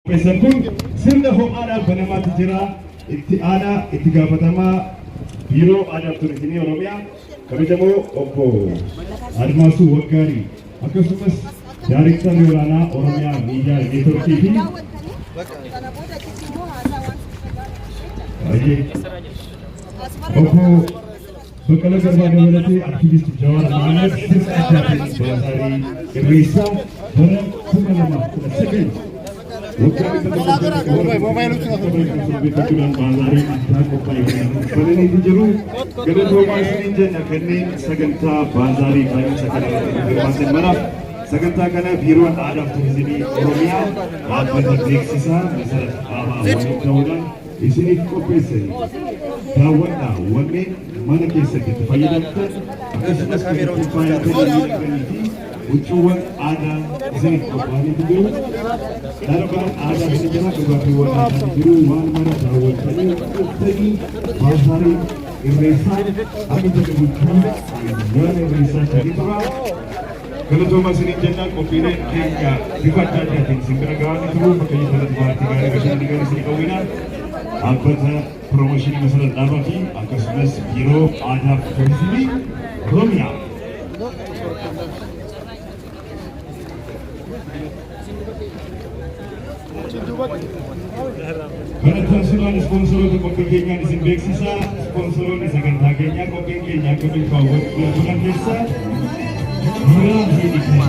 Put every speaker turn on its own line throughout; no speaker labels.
Qopheessan kun sirna ho'aadhaan banamaatti jira. Itti aanaa itti gaafatamaa Biiroo Aadaa fi Turizimii Oromiyaa kabajamoo obbo Admaasuu Waggaarii akkasumas Daarektarri olaanaa Oromiyaa Miidiyaa Neetworkii fi obbo Baqqalaa Garbaa dabalatee Aktiviist Jawaar Mohaammed sirna addaatiin baazaarii Irreessaa bara 2019 waggaa 100 sababeeffachuudhaan baazaarii addaa qophaa'e kana bananiitu jiru. Galatoomaa isiniin jenna kanneen sagantaa baazaarii banisa kana irratti hirmaatan maraaf. Sagantaa kana Biiroon Aadaa fi Turizimii Oromiyaa dhaabbata beeksisaa Masarat Dhaabaa waliin ta'uudhaan isiniif qopheessanii daawwadhaa. Wanneen mana keessatti itti fayyadamtan akkasumas kan ittiin faayamtanii miidhagdanii fi huccuuwwan aadaa isiniif qophaa'aniitu jiru. Darbaan aadaa ni jira, dhugaatiiwwan aadaa ni jiru. Waan mara daawwattanii dhuftanii baazaarii Irreessaa akka jedhu bultii ayyaana Irreessaa ni tura. Galatooma isiniin jenna. Qophiileen keenya bifa adda addaatiin isin bira gahaa ni turu. Bakka jirtanitti bohaartii gaarii, bashannana gaarii isin hawwina. Dhaabbata Piroomooshinii Masarat Dhaabaa fi akkasumas Biiroo Aadaa fi Turizimii Oromiyaa. Kanatti aansuudhaan ispoonsoroota qophii keenyaan isin beeksisa. Ispoonsoroonni sagantaa keenyaa qophiin keenya akka milkaa'u godhan keessaa Biiraa Heenikan.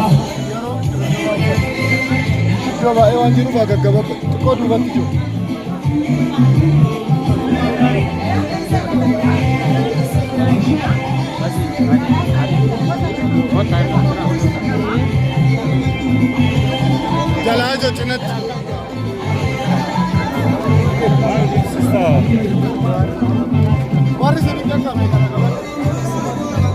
Ah,
Iddoo baay'ee waan jiruuf haa gaggabatu. Xiqqoo duubatti jiru. Jalaa ija cinatti. Warri isin qaqqabe kana qabatu.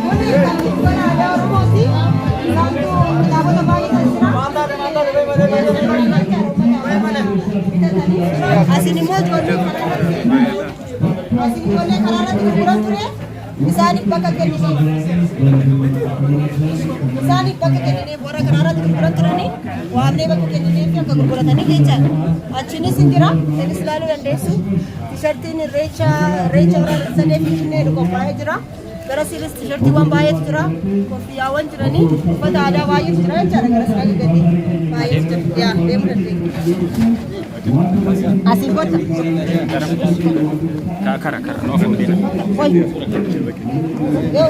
Kuni kan uffata aadaa Oromooti. Isaantu kitaabota baay'eetu jira. Bitatanii. Asin immoo ijoollee karaa asin ijoollee karaa irratti gurguran ture. Isaaniif bakka kennineef. Isaaniif bakka kennineef, warra karaa irratti gurguran turanii waamnee bakka kennineef akka gurguratanii jechaadha. Achinis hin jira. Isinis ilaaluu dandeessu. Tishartiin irreecha irreecha hora sadee Finfinnee qophaa'ee jira. Gara siinis tishartiiwwan baay'eetu jira. Koffiyyaawwan jiranii, uffata aadaa baay'eetu jira jechaadha. Gara sinaa gadi baay'eetu jira. Yaa deemuu dandeenya. Asiin kottu.
Kara kara no fuudhina.
Oi. Yoo.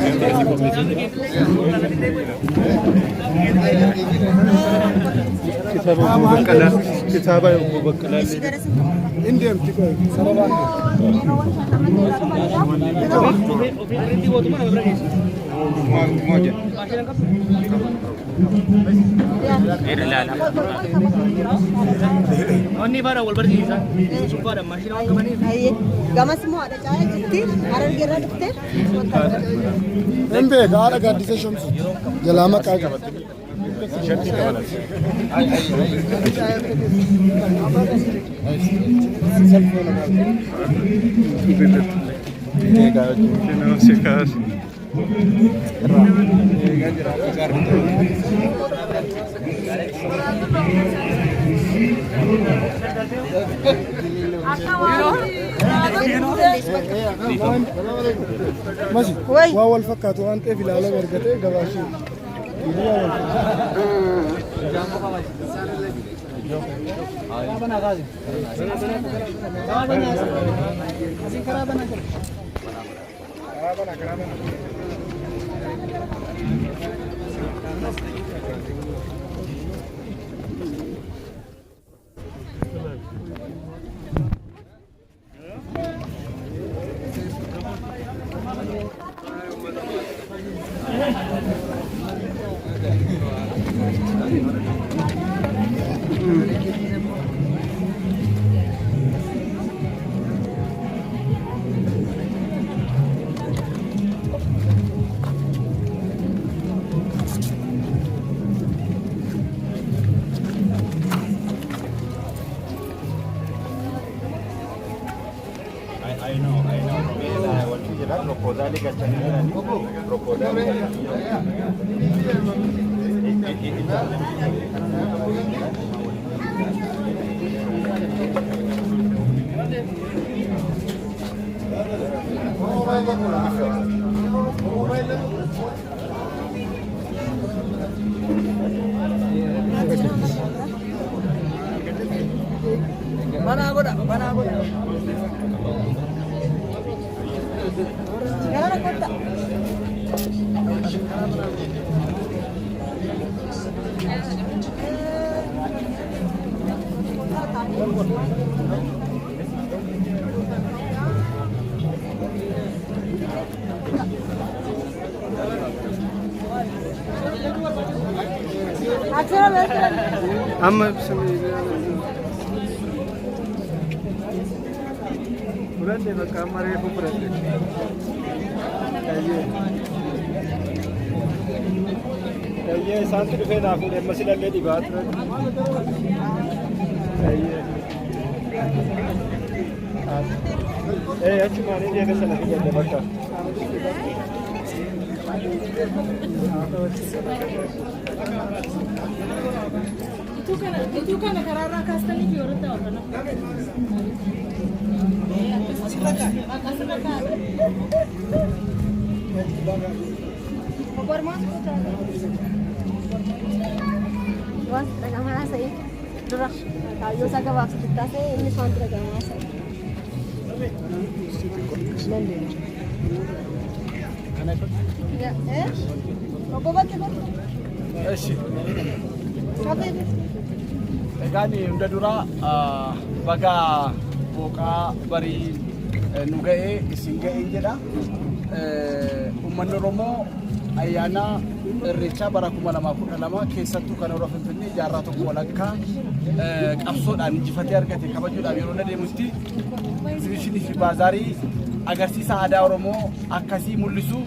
Kitaaba obbo Baqqalaa. Kitaaba obbo Baqqalaa illee. Hin deemti qoy. Sababaan
Ilaala.
Wanni faana wal barsiisa. Suphaadha maashina waan qabaniif.
Gamas immoo haadha caayaa jirti. Harargee irraa dhufte.
Hin beeka, haadha gaaddisa Shamsu. Jalaa maqaa qabate. Masi waan wal fakkaatu waan ta'eef ilaalaa argatee gabaasuu.
Propoozaalii galchanii jiranii. Propoozaalii
Banaa godha, banaa godha.
Gara kottaa. Achirra beektu.
Amma ibsamee fudhadhe bakka amma reefu fudhadhe. Ayyee. Ayyee isaantu dhufee naa fuudhe amma silallee dhibaa turan. Ayyee. Ee achumaan deeme sana fidadhe bakka.
Ituu kana karaarraa kaastanii fi warra ta'u kana. Asirra kaa'e.
Obbo Waan dhagahamaa haasa'e dura kaayyoo isaa gabaabsitu taasise innis waan dhagahamaa haasa'e. Obbo Bakkee kottu.
Eshi,
Kafee
egaan hunda dura baga booqaa barii nu ga'ee isin ga'ee jedha. Uummanni Oromoo ayyaana Irreechaa bara 2012 keessattuu kan Hora Finfinnee jaarraa tokko walakkaa qabsoodhaan injifatee argate kabajuudhaaf yeroo adeemutti egzibishinii fi baazaarii agarsiisa aadaa Oromoo akkasii mul'isu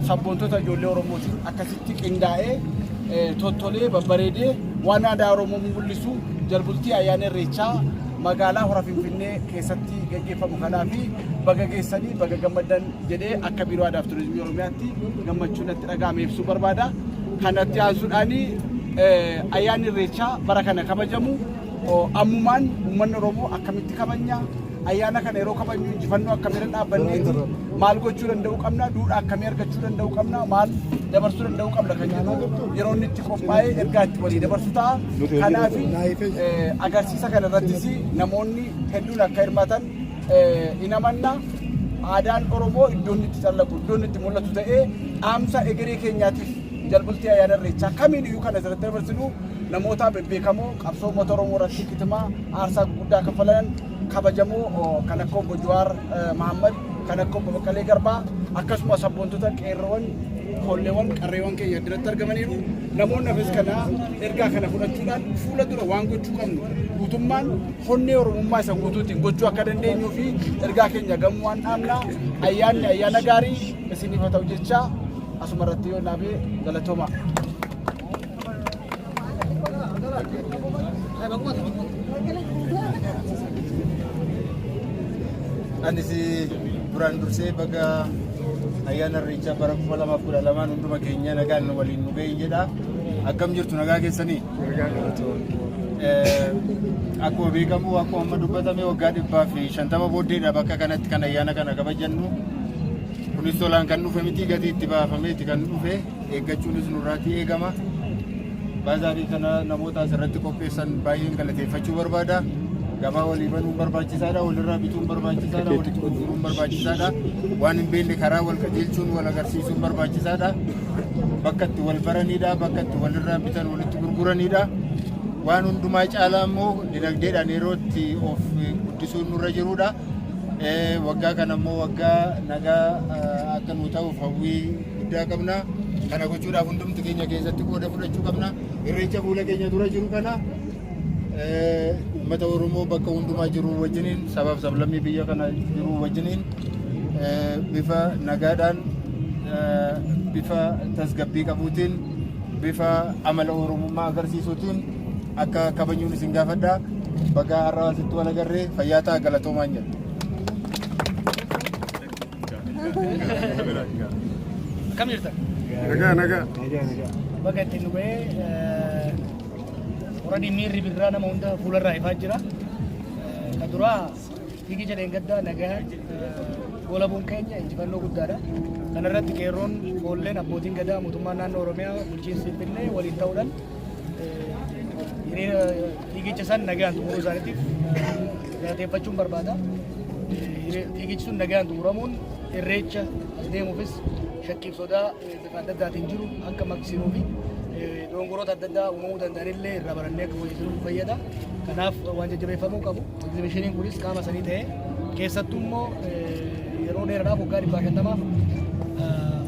sabboontota ijoollee Oromootiin akkasitti qindaa'ee tottolee babbareedee waan aadaa Oromoo mul'isu jalbultii ayyaana Irreechaa magaalaa Hora Finfinnee keessatti gaggeeffamu kanaa fi baga geessanii baga gammaddan jedhee akka Biiroo Aadaa fi Turizimii Oromiyaatti gammachuu natti dhaga'ame ibsuu barbaada. Kanatti aansuudhaan ayyaanni Irreechaa bara kana kabajamu ammumaan uummanni Oromoo akkamitti kabajna ayyaana kana yeroo kabajnu injifannoo akkamiirra dhaabbanneeti maal gochuu danda'uu qabna duudhaa akkamii argachuu danda'uu qabna maal dabarsuu danda'uu qabna kan jedhu yeroo inni itti qophaa'ee ergaa itti walii dabarsu ta'a. Kanaaf agarsiisa kana irrattis namoonni hedduun akka hirmaatan in amanna. Aadaan Oromoo iddoo inni itti callaqu iddoo inni itti mul'atu ta'ee dhaamsa egeree keenyaatiif jalbultii ayyaana irreechaa kamiin iyyuu kan asirratti dabarsinu namoota bebbeekamoo qabsoo uummata Oromoo irratti kitimaa aarsaa gurguddaa kaffalan kabajamoo kan akka obbo Jawaar Mahammad kan akka obbo Baqqalee Garbaa akkasumas sabboontota qeerroowwan koolleewwan qarreewwan keenya irratti argamaniiru. Namoonni hafes kana ergaa kana fudhachuudhaan fuula dura waan gochuu qabnu guutummaan honnee Oromummaa isa guutuutiin gochuu akka dandeenyuu fi ergaa keenya gamuwaan dhaamna. Ayyaanni ayyaana gaarii isiniif haa ta'u jechaa asuma irratti yoo naabee galatooma.
Anis duraan dursee baga ayyaana Irreechaa bara 2012 hunduma keenya nagaan waliin nu ga'e jedha. Akkam jirtu nagaa keessanii? Akkuma beekamu akkuma amma dubbatame waggaa 150 booddeedha bakka kanatti kan ayyaana kana kabajannu. Kunis tolaan kan dhufe miti gatii itti baafameeti kan dhufe eeggachuunis nurraatii eegama. Baazaarii kana namoota asirratti qopheessan baay'een galateeffachuu barbaada. Gabaa walii banuun barbaachisaadha, walirraa bituun barbaachisaadha, walitti gurguruun barbaachisaadha. Waan hin beekne karaa wal qajeelchuun wal agarsiisuun barbaachisaadha. Bakka itti wal baranidha, bakka itti walirraa bitan walitti gurguranidha. Waan hundumaa caalaa immoo dinagdeedhaan yeroo itti of guddisuun nurra jirudha. Waggaa kana immoo waggaa nagaa akka nuu ta'uuf hawwii guddaa qabna. Kana gochuudhaaf hundumti keenya keessatti qooda fudhachuu qabna. Irreecha fuula keenya dura jiru kana uummata Oromoo bakka hundumaa jiru wajjiniin sabaaf sablammii biyya kana jiru wajjiniin bifa nagaadhaan bifa tasgabbii qabuutiin bifa amala Oromummaa agarsiisuutiin akka kabajuun isin gaafadha. Baga har'a asitti wal agarree fayyaa ta'a galatoomaan jedha.
Akkam jirtan?
Nagaa nagaa.
Bakka ittiin nu ga'ee already miirri birraa nama hunda fuularraa ifaa jira. Ka duraa fiigicha dheengaddaa nagaan goolabuun keenya injifannoo guddaadha. Kanarratti qeerroon, foolleen, abbootiin gadaa, mootummaan naannoo Oromiyaa, bulchiinsi Finfinnee waliin ta'uudhaan hiriira fiigicha san nagaan xumuruu isaaniitiif galateeffachuun barbaada. Fiigichi sun nagaan xumuramuun irreecha as deemuufis shakkiif sodaa bifa adda addaatiin jiru akka maqsinuu fi dogongoroota adda addaa uumamuu danda'anillee irraa barannee akka fooyyessuuf fayyada. Kanaaf waan jajjabeeffamuu qabu. Egzibishiniin kunis qaama sanii ta'ee, keessattuu immoo yeroo dheeraadhaaf, waggaa 150f,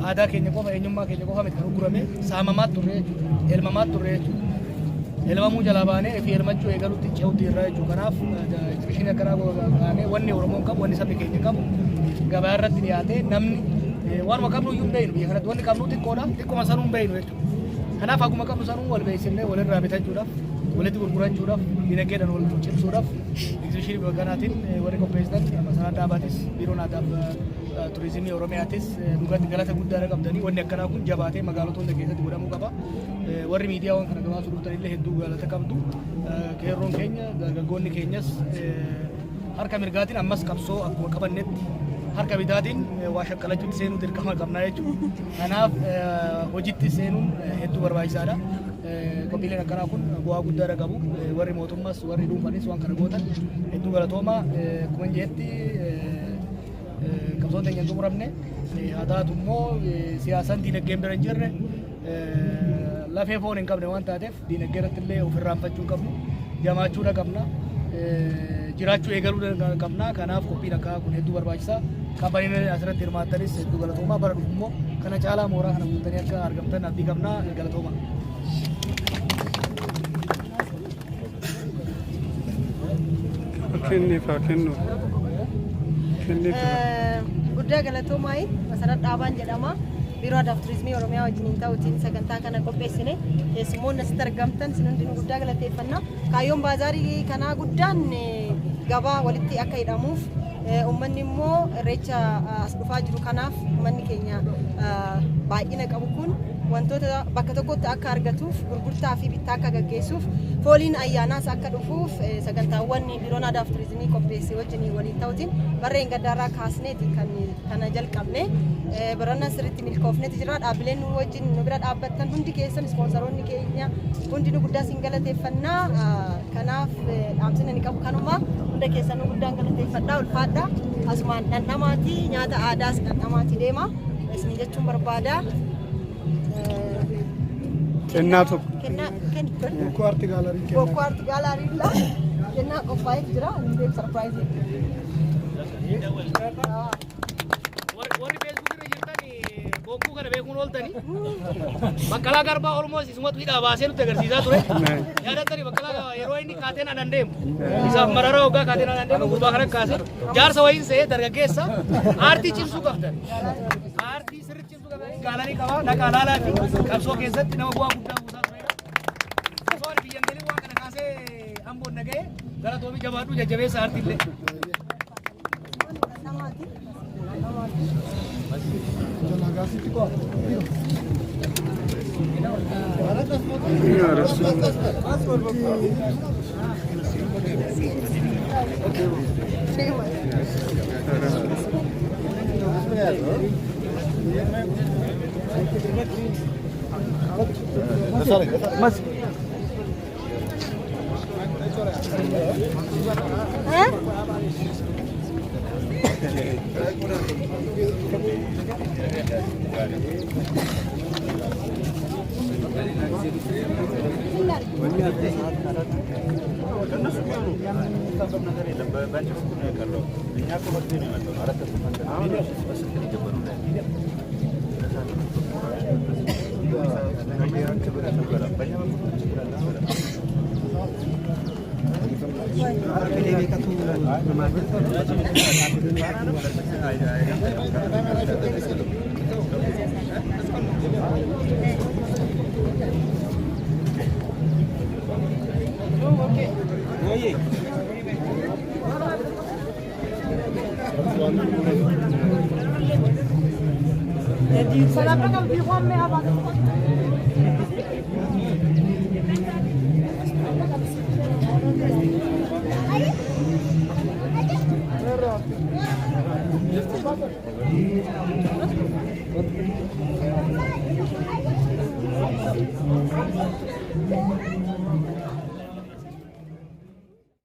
aadaa keenya qofa, eenyummaa keenya qofa miti kan uggurame, saamamaa turre jechuudha. Elmamaa turre jechuudha. Elmamuu jalaa baanee fi elmachuu eegalutti ce'utti irraa jechuudha. Kanaaf egzibishinii akkanaa kaanee wanni Oromoon qabu, wanni sabni keenya qabu gabaa irratti dhiyaatee, namni waanuma qabnu iyyuu hin beeknu, biyya kanatti wanni qabnu xiqqoodha. Xiqquma sanuu hin beeknu jechuudha. Kanaaf akkuma qabnu sanuu wal beeksifnee walirraa bitachuudhaaf, walitti gurgurachuudhaaf, dinagdeedhaan wal cimsuudhaaf egzibishinii bifa kanaatiin warri qopheessitan, Masaraan Dhaabaatis, Biiroon Aadaa fi Turizimii Oromiyaatis, dhugatti galata guddaadha qabdanii. Wanni akkanaa kun jabaatee magaalota hunda keessatti godhamuu qaba. Warri miidiyaa waan kana gabaasuu dhuftan illee hedduu galata qabdu. Qeerroon keenya, dargaggoonni keenyas, harka mirgaatiin ammas qabsoo akkuma qabannetti, harka bitaatiin waa shaqqalachuutti seenuu dirqama qabnaa jechuudha. Kanaaf hojiitti seenuun hedduu barbaachisaadha. Qophiileen akkanaa kun bu'aa guddaadha qabu. Warri mootummaas warri dhuunfanis waan kana gootan hedduu galatooma. Akkuma jeetti, qabsoon teenya hin xumuramne. Haa taatu immoo, siyaasaan diinagdeen bira hin jirre lafee foon hin qabne waan taateef, diinagdee irratti illee of irraanfachuu hin qabnu. Jamaachuudha qabna. Jiraachuu eegaluu qabna. Kanaaf qophiin akkanaa kun hedduu barbaachisaa. Kaampaniin asirratti hirmaattanis hedduu galatoomaa. Bara dhufu immoo kana caalaa mooraa kana guuttanii akka argamtan abdii qabna. Galatooma.
Kenniif haa kennu. Kenniif.
Guddaa galatoomaa. Masarat Dhaabaan jedhama. Biiroo Aadaa fi Turizimii Oromiyaa wajjiniin ta'uutiin sagantaa kana qopheessine. Keessummoonni asitti argamtan isin hundinuu guddaa galateeffanna. Kaayyoon baazaarii kanaa guddaan gabaa walitti akka hidhamuuf, uummanni immoo irreecha as dhufaa jiru kanaaf, uummanni keenya baay'ina qabu kun wantoota bakka tokkotti akka argatuuf, gurgurtaa fi bittaa akka gaggeessuuf, fooliin ayyaanaas akka dhufuuf, sagantaawwan Biiroon Aadaa fi Turizimii qopheesse wajjin waliin ta'uutiin barreen gaddaarraa kaasneeti kan kana jalqabne. Barannaa sirriitti milkoofneeti jira. Dhaabbileen nu wajjin nu bira dhaabbattan hundi keessan, ispoonsaroonni keenya hundinuu guddaa siin galateeffannaa. Kanaaf dhaamsina ni qabu kanuma. Hunda keessanuu guddaan galateeffadhaa, ulfaadha. Asumaan dhandhamaati, nyaata aadaas dhandhamaati deema. Isin jechuun barbaada.
Kennaa tokko.
Kennaa kenna.
Bokkuu Aarti Gaalarii kennaa.
Bokkuu Aarti Gaalarii kennaa qophaa'ee jira. Inni beeku surprise.
Warri Facebook irra jirtan bokkuu kana beekuun ooltani. Baqqalaa Garbaa Oromoo isumatu hidhaa baasee nutti agarsiisaa ture. Yaadattani, Baqqalaa yeroo inni kaateen anan deemu. Isaaf mararaa hoggaa kaateen anan deemu gurbaa kana kaase. Jaarsa wayiin se'ee dargaggeessa aartii cimsuu qabdan. Aartii sirriitti cimsuu qabdan, gaalarii qaba. Dhaqaa laalaa fi qabsoo keessatti nama bu'aa guddaa buusaa turedha. Osoo ani biyyan galin waan kana kaasee amboon naga'e. Galatoomii, jabaadhu, jajjabeessa aartii illee.
Dhandhamaati. Eh?